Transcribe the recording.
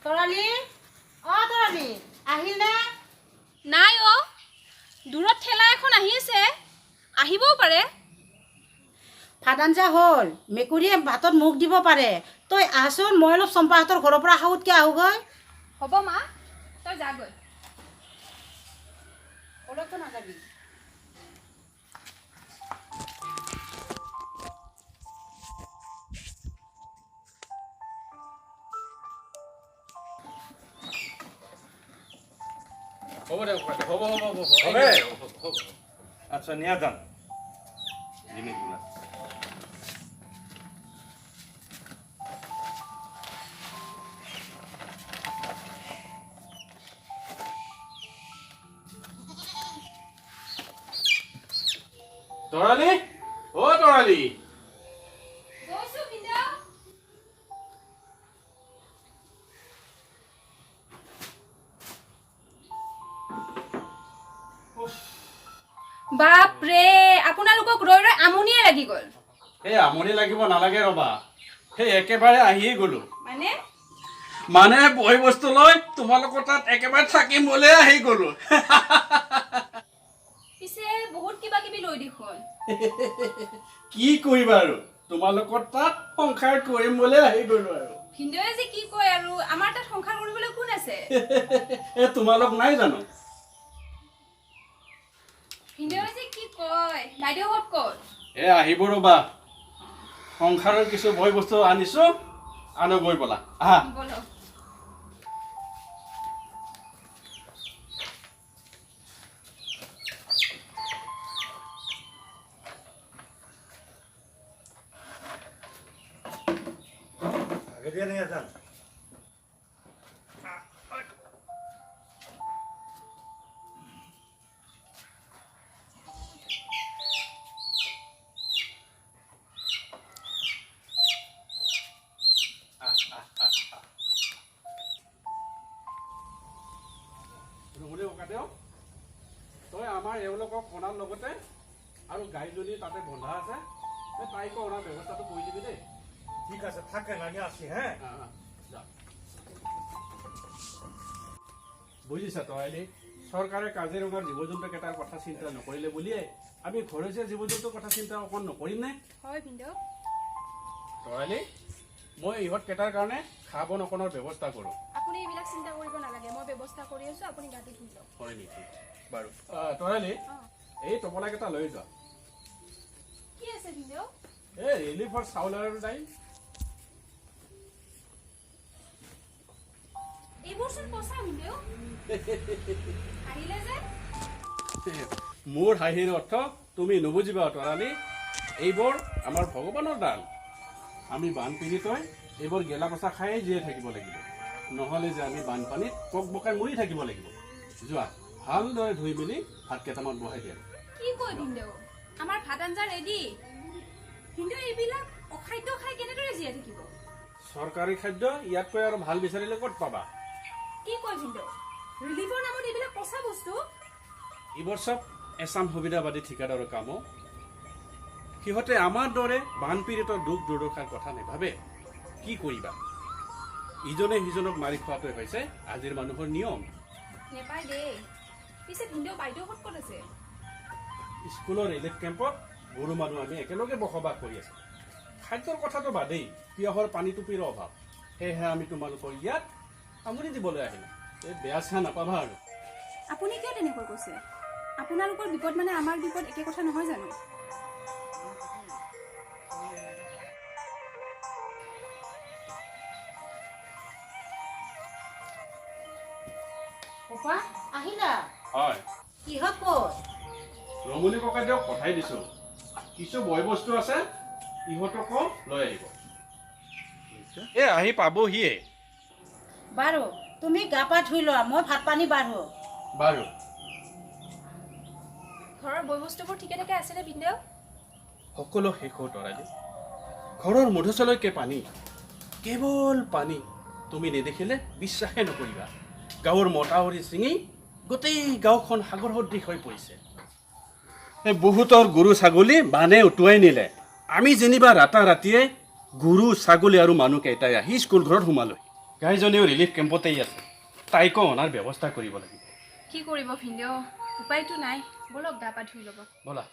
তৰালি, অ তৰালি, আহিল নে? নাই অ, দূৰত ঠেলা এখন আহিছে, আহিবও পাৰে। ভাত আঞ্জা হ'ল, মেকুৰীয়ে ভাতত মুখ দিব পাৰে। তই আহচোন, মই অলপ চম্পাহঁতৰ ঘৰৰ পৰা সাউতকৈ আহোঁগৈ। হ'ব মা, তই যাগৈ। অলপতো নাযাবি। হ'ব দে, হ'ব হ'ব হ'ব। হবে? হ'ব হ'ব। আচ্ছা, নিয়ে যান জিনিসগুলা। তৰালি, অ তৰালি। গৈছো ভিনদেউ। বাপৰে, আপোনালোকক ৰৈ ৰৈ আমনিয়ে লাগি গ'ল। সেই আমনি লাগিব নালাগে ৰ'বা, সেই একেবাৰে আহিয়ে গ'লো। মানে? মানে বয় বস্তু লৈ তোমালোকৰ তাত একেবাৰে থাকিম বুলিয়ে আহি গ'লো। পিছে বহুত কিবা কিবি লৈ দেখোন। কি কৰিবা আৰু, তোমালোকৰ তাত সংসাৰ কৰিম বুলিয়ে আহি গ'লো আৰু। ভিনদেউৱে যে কি কয় আৰু, আমাৰ তাত সংসাৰ কৰিবলৈ কোন আছে? এই তোমালোক নাই জানো? ভিনদেউৱে যে কি কয়। বাইদেউহঁত ক'ত? এ আহিব ৰ'বা, সংসাৰৰ কিছু বয় বস্তু আনিছো, আনো গৈ ব'লা, আহা। ব'লক। আগে দিয়ে নিয়ে যান। ৰঙলি ককাদেউ, তই আমাৰ এওঁলোকক অনাৰ লগতে আৰু গাইজনী তাতে বন্ধা আছে, এই তাইকো অনাৰ ব্যৱস্থাটো কৰি দিবি দেই। ঠিক আছে, থাকেন, আমি আসি। হ্যাঁ। যা। বুজিছা তৰালি, চৰকাৰে কাজিৰঙাৰ জীৱ জন্তুকেইটাৰ কথা চিন্তা নকৰিলে বুলিয়ে আমি ঘৰচীয়া জীৱ জন্তুৰ কথা চিন্তা অকণ নকৰিম নে? হয় ভিনদেউ। তৰালি, মই ইহঁত কেইটাৰ কাৰণে ঘাঁহ বন অকণৰ ব্যৱস্থা কৰোঁ। আপুনি এইবিলাক চিন্তা কৰিব নালাগে, মই ব্যৱস্থা কৰি আছো, আপুনি গাটো ধুই লওক। হয় নেকি? বাৰু তৰালি, এই টোপোলাকেইটা লৈ যোৱা। কি আছে ভিনদেউ? এই ৰিলিফৰ চাউল আৰু দাইল। এইবোৰচোন পচা ভিনদেউ। আহিলে যে? মোৰ হাঁহিৰ অৰ্থ তুমি নুবুজিবা তৰালি। এইবোৰ আমাৰ ভগৱানৰ দান। আমি বানপীড়িতই এইবোৰ গেলা পচা খায়েই জীয়াই থাকিব লাগিব, নহ'লে যে আমি বানপানীত পক বকাই মৰি থাকিব লাগিব। যোৱা, ভালদৰে ধুই মেলি ভাত কেইটামান বহাই দিয়া। কি কয় ভিনদেউ, আমাৰ ভাত আঞ্জা ৰেডি। ভিনদেউ, এইবিলাক অখাদ্য খাই কেনেদৰে জীয়াই থাকিব? চৰকাৰী খাদ্য ইয়াতকৈ আৰু ভাল বিচাৰিলে ক'ত পাবা? কি কয় ভিনদেউ, ৰিলিফৰ নামত এইবিলাক পচা বস্তু? এইবোৰ চব এচাম সুবিধাবাদী ঠিকাদাৰৰ কামো। সিহঁতে আমাৰ দৰে বানপীড়িতৰ দুখ দুৰ্দশাৰ কথা নাভাবে। কি কৰিবা, ইজনে সিজনক মাৰি খোৱাটোৱে হৈছে আজিৰ মানুহৰ নিয়ম। নেপায় দেই। পিছে ভিনদেউ, বাইদেউহঁত ক'ত আছে? স্কুলৰ ৰিলিফ কেম্পত গৰু মানুহ আমি একেলগে বসবাস কৰি আছো। খাদ্যৰ কথাটো বাদেই, পিয়হৰ পানী টুপিৰ অভাৱ। সেয়েহে আমি তোমালোকৰ ইয়াত আমনি দিবলৈ আহিলো। এই বেয়া চেয়া নাপাবা আৰু। আপুনি কিয় তেনেকৈ কৈছে? আপোনালোকৰ বিপদ মানে আমাৰ বিপদ একে কথা নহয় জানো? ককা, আহিলা? হয়। কিহত ক'ত? ৰঙলি ককাইদেউক পঠাই দিছো, কিছু বয় বস্তু আছে, ইহঁতকো লৈ আহিব। এ আহি পাবহিয়ে। বাৰু, তুমি গা পা ধুই লোৱা, মই ভাত পানী বাঢ়ো। বাৰু। ঘৰৰ বয় বস্তুবোৰ ঠিকে ঠাকে আছেনে ভিনদেউ? সকলো শেষ হ'ল তৰালি। ঘৰৰ মধুচলৈকে পানী, কেৱল পানী। তুমি নেদেখিলে বিশ্বাসে নকৰিবা। গাঁৱৰ মতাউৰি ছিঙি গোটেই গাঁওখন সাগৰ সদৃশ হৈ পৰিছে। এই বহুতৰ গৰু ছাগলী বানে উটুৱাই নিলে। আমি যেনিবা ৰাতাৰাতিয়ে গৰু ছাগলী আৰু মানুহকেইটাই আহি স্কুল ঘৰত সোমালোহি। গাইজনীও ৰিলিফ কেম্পতেই আছে, তাইকো অনাৰ ব্যৱস্থা কৰিব লাগিব। কি কৰিব ভিনদেউ, উপায়তো নাই। ব'লক, গা পা ধুই ল'ব। ব'লা।